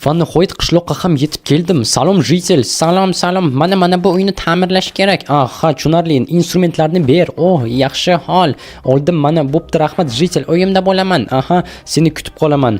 Va nihoyat qishloqqa ham yetib keldim. Salom, житель, salom, salom. Mana bu uyni ta'mirlash kerak. Aha, tushunarli. Instrumentlarni ber. Oh, yaxshi hol. Oldim mana, bo'pti, rahmat, житель. Uyimda bo'laman. Aha, seni kutib qolaman.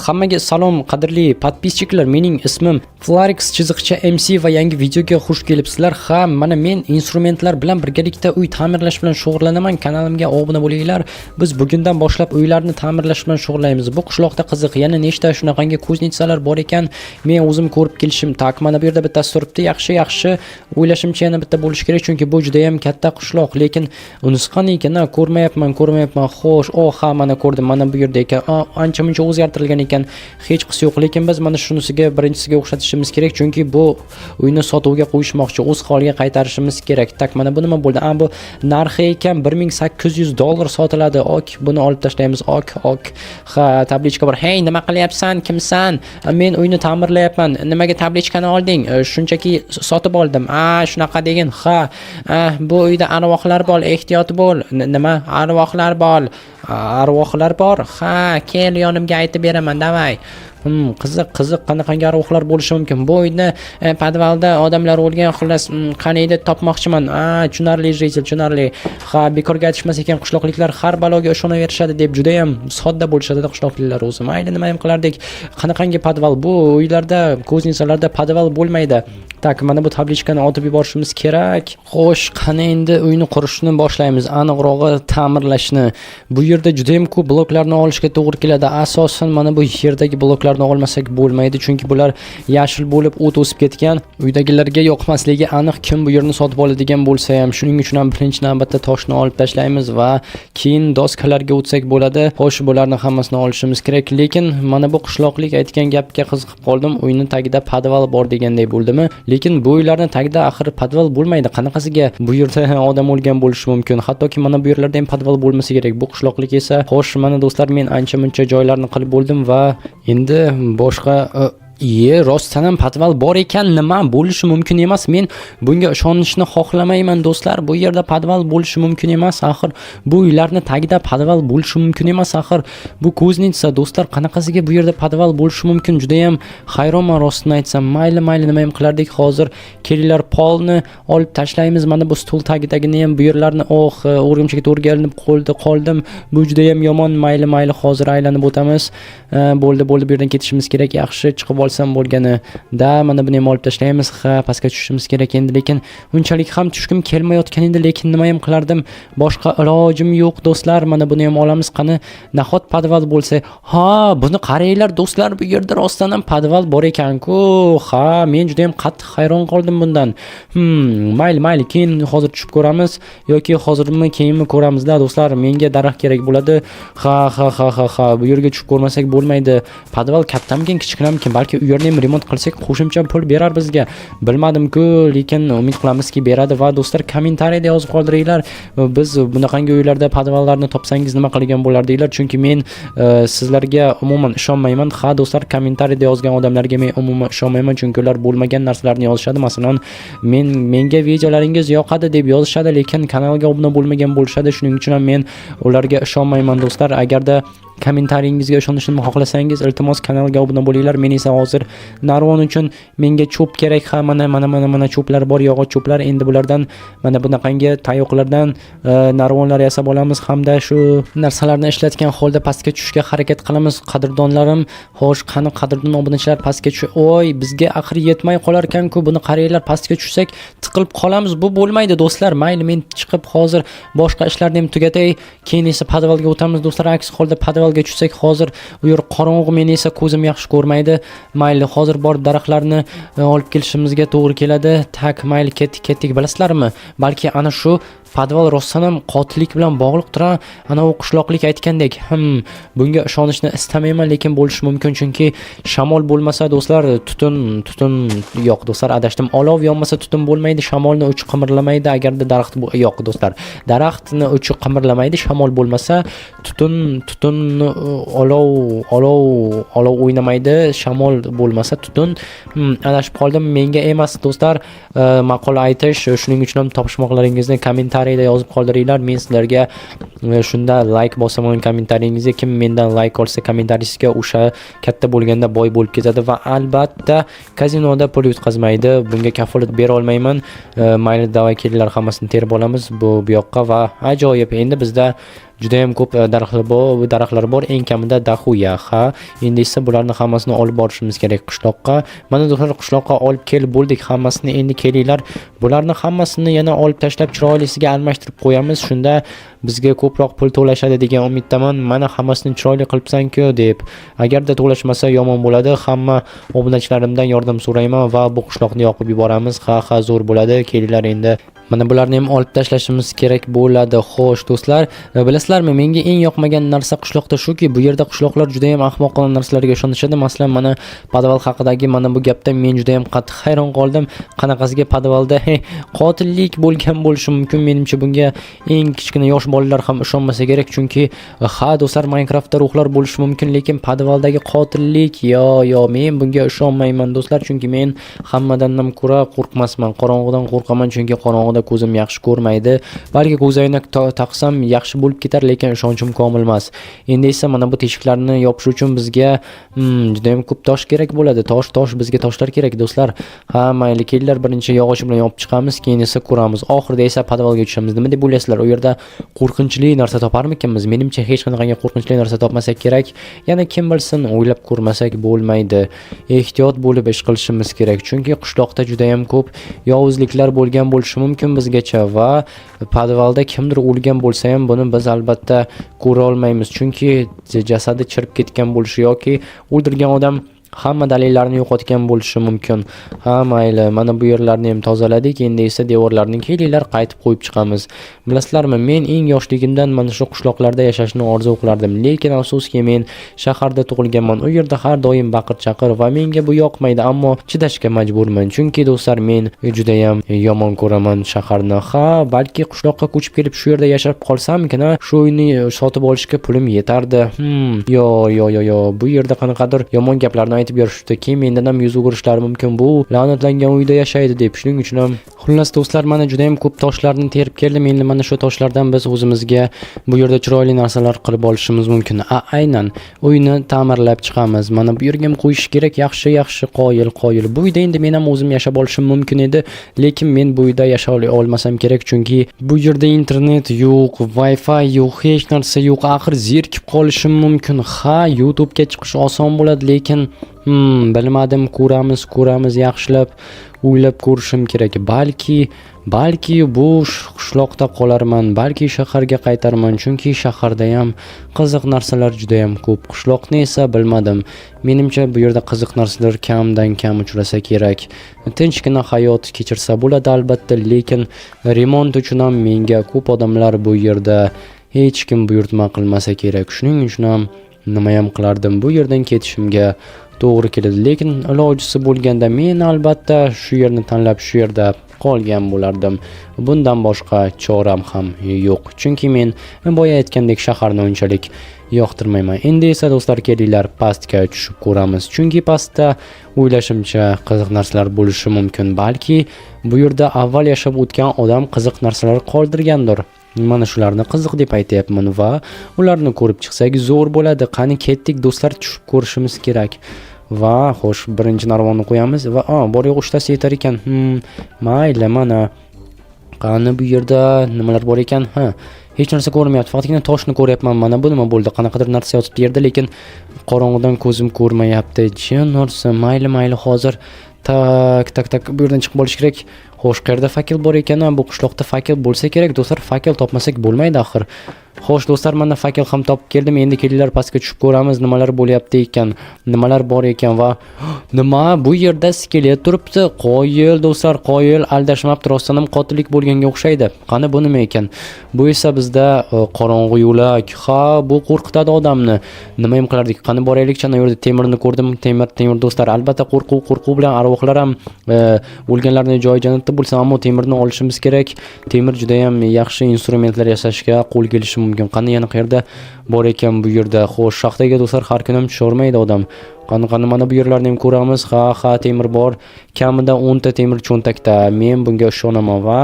Hammaga salom, qadrli подписчик lar. Mening ismim Flarix_MC va yangi videoga xush kelibsizlar. Ha, mana men instrumentlar bilan birgalikda uy ta'mirlash bilan shug'ullanaman. Kanalimga obuna bo'linglar. Biz bugundan boshlab uylarni ta'mirlash bilan shug'ullanamiz. Bu qishloqda qiziq, yana nechta shunaqangi кузница lar bor ekan. Men o'zim ko'rib kelishim. Так, mana bu yerda bittasi turibdi. Yaxshi, yaxshi. O'ylashimcha, yana bitta bo'lishi kerak, chunki bu juda ham katta qishloq, lekin unisi qani ekan? Ha, ko'rmayapman, ko'rmayapman. Xo'sh, oh, ha, mana ko'rdim, mana bu yerda ekan. Ancha muncha o'zgartirilgan ekan. Hech qisi yo'q, lekin biz mana shunisiga, birinchisiga o'xshatishimiz kerak, chunki bu uyni sotuvga qo'yishmoqchi, o'z holiga qaytarishimiz kerak. Так, mana bu nima bo'ldi? A, bu narxi ekan, 1800 dollar sotiladi. Ok, buni olib tashlaymiz. Ok, ok. Ha, табличка bor. Hey, nima qilyapsan? Kimsan? Men uyni ta'mirlayapman. Nimaga табличка ni olding? Shunchaki sotib oldim. A, shunaqa degin. Ha, bu uyda arvohlar bor, ehtiyot bo'l. Nima? Arvohlar bor. Arvohlar bor. Ha, kel yonimga, aytib beraman, давай. Qiziq, qiziq, qanaqangi arvohlar bo'lishi mumkin? Bu uyda подвал da odamlar o'lgan, xullas, qaniydi topmoqchiman. A, tushunarli, житель, tushunarli. Ha, bekorga aytishmas ekan, qishloqliklar har baloga ishonaverishadi deb, juda ham sodda bo'lishadi qishloqliklar o'zi. Mayli, nima ham qilardik? Qanaqangi подвал? Bu uylarda, кузница larda подвал bo'lmaydi. Так, mana bu табличка ni otib yuborishimiz kerak. Xo'sh, qani endi uyni qurishni boshlaymiz, aniqrog'i ta'mirlashni. Bu yerda juda ham ko'p bloklarni olishga to'g'ri keladi. Asosan mana bu yerdagi bloklarni olmasak bo'lmaydi, chunki bular yashil bo'lib o't o'sib ketgan. Uydagilarga yoqmasligi aniq, kim bu yerni sotib oladigan bo'lsa ham. Shuning uchun ham birinchi navbatda toshni olib tashlaymiz va keyin doskalarga o'tsak bo'ladi. Xo'sh, bularni hammasini olishimiz kerak, lekin mana bu qishloqlik aytgan gapga qiziqib qoldim. Uyni tagida подвал bor deganday bo'ldimi? Lekin bu uylarni tagida axir подвал bo'lmaydi. Qanaqasiga bu yerda odam o'lgan bo'lishi mumkin? Hattoki mana bu yerlarda ham подвал bo'lmasa kerak. Bu qishloqlik esa. Xo'sh, mana do'stlar, men ancha muncha joylarni qilib bo'ldim va endi boshqa. Iye, rostdan ham подвал bor ekan, nima bo'lishi mumkin emas. Men bunga ishonishni xohlamayman, do'stlar. Bu yerda подвал bo'lishi mumkin emas. Axir bu uylarni tagida подвал bo'lishi mumkin emas. Axir bu кузница, do'stlar, qanaqasiga bu yerda подвал bo'lishi mumkin? Juda ham hayronman, rostini aytsam. Mayli, mayli, nima ham qilardik hozir. Kelinglar, polni olib tashlaymiz. Mana bu stol tagidagini ham, bu yerlarni, oh, o'rgimchakka to'g'ri ilinib qo'ldi qoldim. Bu juda ham yomon. Mayli, mayli, hozir aylanib o'tamiz. Bo'ldi, bo'ldi, bu yerdan ketishimiz kerak. Yaxshi, chiqib olsam bo'lgani. Да, mana buni ham olib tashlaymiz. Ha, pastga tushishimiz kerak endi, lekin unchalik ham tushgim kelmayotgan edi, lekin nima ham qilardim? Boshqa ilojim yo'q, do'stlar. Mana buni ham olamiz. Qani, nahot подвал bo'lsa? Ha, buni qaranglar, do'stlar, bu yerda rostdan ham подвал bor ekan-ku. Ha, men juda ham qattiq hayron qoldim bundan. Mayli, mayli, keyin hozir tushib ko'ramiz yoki hozirmi, keyinmi ko'ramizda, do'stlar. Menga daraxt kerak bo'ladi. Ha, ha, ha, ha, ha, bu yerga tushib ko'rmasak bo'lmaydi. Подвал kattamikin, kichkinamikin? Balki u yerni ham remont qilsak, qo'shimcha pul berar bizga. Bilmadim-ku, lekin umid qilamizki, beradi va do'stlar, kommentariyada yozib qoldiringlar. Biz bunaqangi uylarda подвал larni topsangiz, nima qilgan bo'lardinglar? Chunki men sizlarga umuman ishonmayman. Ha, do'stlar, kommentariyada yozgan odamlarga men umuman ishonmayman, chunki ular bo'lmagan narsalarni yozishadi. Masalan, menga videolaringiz yoqadi deb yozishadi, lekin kanalga obuna bo'lmagan bo'lishadi. Shuning uchun ham men ularga ishonmayman, do'stlar. Agarda kommentariyingizga ishonishimni xohlasangiz, iltimos, kanalga obuna bo'linglar. Men esa hozir narvon uchun menga cho'p kerak. Ha, mana, mana, mana, mana cho'plar bor, yog'och cho'plar. Endi bulardan, mana bunaqangi tayoqlardan narvonlar yasab olamiz hamda shu narsalarni ishlatgan holda pastga tushishga harakat qilamiz, qadrdonlarim. Xo'sh, qani, qadrdon obunachilar, pastga tush. Oy, bizga axir yetmay qolar ekan-ku. Buni qaranglar, pastga tushsak, tiqilib qolamiz. Bu bo'lmaydi, do'stlar. Mayli, men chiqib hozir boshqa ishlarni ham tugatay, keyin esa подвал ga o'tamiz, do'stlar. Aks holda подвал ga tushsak, hozir u yer qorong'u, meni esa ko'zim yaxshi ko'rmaydi. Mayli, hozir borib daraxtlarni olib kelishimizga to'g'ri keladi. Так, mayli, ketdik, ketdik. Bilasizlarmi, balki ana shu подвал rostdan ham qotillik bilan bog'liqdir, a? Ana u qishloqlik aytgandek. Bunga ishonishni istamayman, lekin bo'lishi mumkin, chunki shamol bo'lmasa, do'stlar, tutun yo'q, do'stlar, adashdim. Olov yonmasa, tutun bo'lmaydi, shamolni uchi qimirlamaydi. Agarda daraxt yo'q, do'stlar, daraxtni uchi qimirlamaydi, shamol bo'lmasa, tutun olov o'ynamaydi, shamol bo'lmasa, tutun. Adashib qoldim. Menga emas, do'stlar, maqola aytish, shuning uchun ham topishmoqlaringizni kommentariyada Kommentariyada yozib qoldiringlar. Men sizlarga shunda like bosaman kommentariyangizga. Kim mendan like olsa kommentariyasiga, o'sha katta bo'lganda boy bo'lib ketadi va albatta kazinoda pul yutqazmaydi. Bunga kafolat bera olmayman. Mayli, давай, kelinglar, hammasini terib olamiz bu yoqqa va ajoyib. Endi bizda juda ham ko'p daraxtlar bor, daraxtlar bor, eng kamida дохуя. Ha, endi esa bularni hammasini olib borishimiz kerak qishloqqa. Mana, do'stlar, qishloqqa olib kelib bo'ldik hammasini. Endi kelinglar, bularni hammasini yana olib tashlab, chiroylisiga almashtirib qo'yamiz. Shunda bizga ko'proq pul to'lashadi degan umiddaman. Mana, hammasini chiroyli qilibsan-ku deb. Agarda to'lashmasa, yomon bo'ladi. Hamma obunachilarimdan yordam so'rayman va bu qishloqni yoqib yuboramiz. Ha, zo'r bo'ladi. Kelinglar, endi mana bularni ham olib tashlashimiz kerak bo'ladi. Xo'sh, do'stlar, bilasizlarmi, menga eng yoqmagan narsa qishloqda shuki, bu yerda qishloqlar juda ham ahmoqona narsalarga ishonishadi. Masalan, mana podval haqidagi mana bu gapdan men juda ham qattiq hayron qoldim. Qanaqasiga podvalda qotillik bo'lgan bo'lishi mumkin? Menimcha, bunga eng kichkina yosh bolalar ham ishonmasa kerak, chunki ha, do'stlar, Minecraftda ruhlar bo'lishi mumkin, lekin podvaldagi qotillik, yo, yo, men bunga ishonmayman, do'stlar, chunki men hammadan ham ko'ra qo'rqmasman. Qorong'udan qo'rqaman, chunki qorong'uda ko'zim yaxshi ko'rmaydi. Balki ko'zoynak taqsam yaxshi bo'lib ketar, lekin ishonchim komil emas. Endi esa mana bu teshiklarni yopish uchun bizga juda ham ko'p tosh kerak bo'ladi. Tosh, tosh, bizga toshlar kerak, do'stlar. Ha, mayli, kelinglar, birinchi yog'och bilan yopib chiqamiz, keyin esa ko'ramiz. Oxirida esa podvalga tushamiz. Nima deb o'ylaysizlar? U yerda qo'rqinchli narsa toparmikinmiz? Menimcha, hech qanaqangi qo'rqinchli narsa topmasak kerak. Yana kim bilsin, o'ylab ko'rmasak bo'lmaydi. Ehtiyot bo'lib ish qilishimiz kerak, chunki qishloqda juda ham ko'p yovuzliklar bo'lgan bo'lishi mumkin bizgacha va podvalda kimdir o'lgan bo'lsa ham, buni biz albatta ko'ra olmaymiz, chunki jasadi chirib ketgan bo'lishi yoki o'ldirgan odam hamma dalillarni yo'qotgan bo'lishi mumkin. Ha, mayli, mana bu yerlarni ham tozaladik. Endi esa devorlarni, kelinglar, qaytib qo'yib chiqamiz. Bilasizlarmi, men eng yoshligimdan mana shu qishloqlarda yashashni orzu qilardim, lekin afsuski, men shaharda tug'ilganman. U yerda har doim baqir-chaqir va menga bu yoqmaydi, ammo chidashga majburman, chunki, do'stlar, men judayam yomon ko'raman shaharni. Ha, balki qishloqqa ko'chib kelib, shu yerda yashab qolsamkina, shu uyni sotib olishga pulim yetardi. Yo, yo, yo, yo, bu yerda qanaqadir yomon gaplarni aytib yurishibdi. Keyin mendan ham yuz o'girishlari mumkin, bu la'natlangan uyda yashaydi deb. Shuning uchun ham, xullas, do'stlar, mana juda ham ko'p toshlarni terib keldim. Endi mana shu toshlardan biz o'zimizga bu yerda chiroyli narsalar qilib olishimiz mumkin. A, aynan uyni ta'mirlab chiqamiz. Mana bu yerga ham qo'yish kerak. Yaxshi, yaxshi, qoyil, qoyil. Bu uyda endi men ham o'zim yashab olishim mumkin edi, lekin men bu uyda yashay olmasam kerak, chunki bu yerda internet yo'q, Wi-Fi yo'q, hech narsa yo'q. Axir zerikib qolishim mumkin. Ha, YouTube'ga chiqish oson bo'ladi, lekin bilmadim, ko'ramiz, ko'ramiz, yaxshilab o'ylab ko'rishim kerak. Balki bu qishloqda qolarman, balki shaharga qaytarman, chunki shaharda ham qiziq narsalar juda ham ko'p. Qishloqni esa bilmadim. Menimcha, bu yerda qiziq narsalar kamdan kam uchrasa kerak. Tinchgina hayot kechirsa bo'ladi albatta, lekin remont uchun ham menga ko'p odamlar bu yerda hech kim buyurtma qilmasa kerak. Shuning uchun ham nimayam qilardim, bu yerdan ketishimga to'g'ri keladi. Lekin ilojisi bo'lganda, men albatta shu yerni tanlab, shu yerda qolgan bo'lardim. Bundan boshqa choram ham yo'q, chunki men boya aytgandek shaharni unchalik yoqtirmayman. Endi esa, do'stlar, kelinglar, pastga tushib ko'ramiz, chunki pastda, o'ylashimcha, qiziq narsalar bo'lishi mumkin. Balki bu yerda avval yashab o'tgan odam qiziq narsalar qoldirgandir. Mana shularni qiziq deb aytyapman va ularni ko'rib chiqsak, zo'r bo'ladi. Qani, ketdik, do'stlar, tushib ko'rishimiz kerak. Va xo'sh, birinchi narvonni qo'yamiz va bor yo'q uchtasi yetar ekan. Mayli, mana, qani, bu yerda nimalar bor ekan? Ha, hech narsa ko'rinmayapti, faqatgina toshni ko'ryapman. Mana bu nima bo'ldi? Qanaqadir narsa yotibdi yerda, lekin qorong'idan ko'zim ko'rmayapti. Jin ursin. Mayli, mayli, hozir. Так, так, так, bu yerdan chiqib olish kerak. Xo'sh, qayerda fakel bor ekan? Bu qishloqda fakel bo'lsa kerak, do'stlar. Fakel topmasak bo'lmaydi axir. Xo'sh, do'stlar, mana fakel ham topib keldim. Endi kelinglar, pastga tushib ko'ramiz, nimalar bo'lyapti ekan, nimalar bor ekan. Va nima, bu yerda skelet turibdi. Qoyil, do'stlar, qoyil, aldashmabdi, rostdan ham qotillik bo'lganga o'xshaydi. Qani, bu nima ekan? Bu esa bizda qorong'u yo'lak. Ha, bu qo'rqitadi odamni. Nima ham qilardik? Qani, boraylikchi. Ana yerda temirni ko'rdim. Temir, temir, do'stlar. Albatta, qo'rquv bilan arvohlar ham o'lganlarning joyi jannatda bo'lsa, ammo temirni olishimiz kerak. Temir juda ham yaxshi instrumentlar yasashga qo'l kelishi mumkin. Qani, yana qayerda bor ekan bu yerda? Xo'sh, shaxtaga, do'stlar, har kuni ham tushavermaydi odam. Qani, qani, mana bu yerlarni ham ko'ramiz. Ha, temir bor. Kamida 10 ta temir cho'ntakda. Men bunga ishonaman va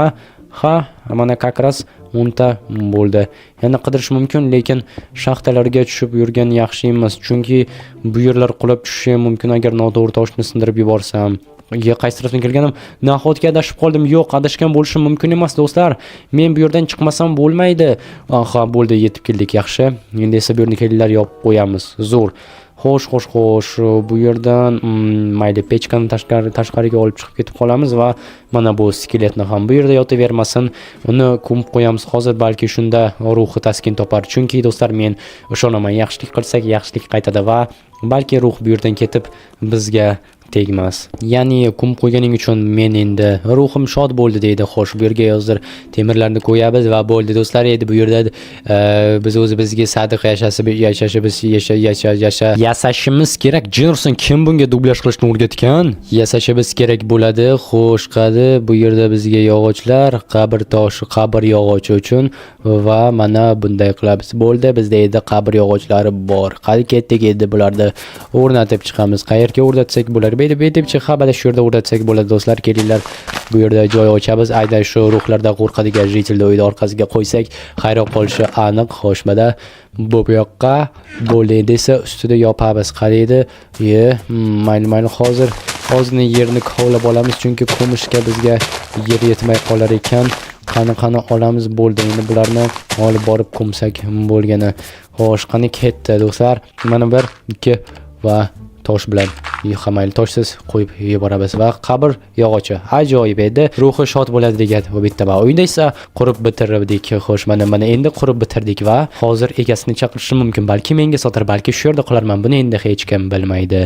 Ha, mana как раз 10 ta bo'ldi. Yana qidirish mumkin, lekin shaxtalarga tushib yurgan yaxshi emas, chunki bu yerlar qulab tushishi ham mumkin agar noto'g'ri toshni sindirib yuborsam. Ya, qaysi tarafdan kelganim? Nahotki adashib qoldim? Yo'q, adashgan bo'lishim mumkin emas, do'stlar. Men bu yerdan chiqmasam bo'lmaydi. Aha, bo'ldi, yetib keldik, yaxshi. Endi esa bu yerni kelinglar yopib qo'yamiz. Zo'r. Xo'sh, xo'sh, xo'sh, bu yerdan mayli, pechkani tashqariga olib chiqib ketib qolamiz va mana bu skeletni ham bu yerda yotavermasin. Uni ko'mib qo'yamiz hozir, balki shunda ruhi taskin topar. Chunki do'stlar, men ishonaman, yaxshilik qilsak, yaxshilik qaytadi va balki ruh bu yerdan ketib bizga tegmas. Ya'ni ko'mib qo'yganing uchun men endi ruhim shod bo'ldi deydi. Xo'sh, bu yerga hozir temirlarni qo'yamiz va bo'ldi, do'stlar. Endi bu yerda biz o'zimizga sadiq yashasib yashashimiz yasha yasha yasha yasashimiz kerak. Jinursin, kim bunga dublyaj qilishni o'rgatgan? Yasashimiz kerak bo'ladi. Xo'sh, qani bu yerda bizga yog'ochlar, qabr toshi, qabr yog'ochi uchun va mana bunday qilamiz. Bo'ldi, bizda endi qabr yog'ochlari bor. Qani, ketdik, endi bularni o'rnatib chiqamiz. Qayerga o'rnatsak bo'lar? Betibchi, ha, mana shu yerda o'rnatsak bo'ladi, do'stlar. Kelinglar, bu yerda joy ochamiz. Aynan shu ruhlardan qo'rqadigan житель ni uyni orqasiga qo'ysak, hayron qolishi aniq. Xo'sh, mana bu yoqqa bo'ldi. Endi esa ustida yopamiz. Qani edi? Ye, mayli, mayli, hozir ozgina yerni kovlab olamiz, chunki ko'mishga bizga yer yetmay qolar ekan. Qani, qani, olamiz, bo'ldi. Endi bularni olib borib ko'msak bo'lgani. Xo'sh, qani, ketdi, do'stlar. Mana bir, ikki va tosh bilan, ha, mayli, toshsiz qo'yib yuboramiz va qabr yog'ochi ajoyib edi. Ruhi shod bo'ladi degan bu bitta va uyda esa qurib bitirdik. Xo'sh, mana endi qurib bitirdik va hozir egasini chaqirishim mumkin. Balki menga sotar, balki shu yerda qolarman. Buni endi hech kim bilmaydi.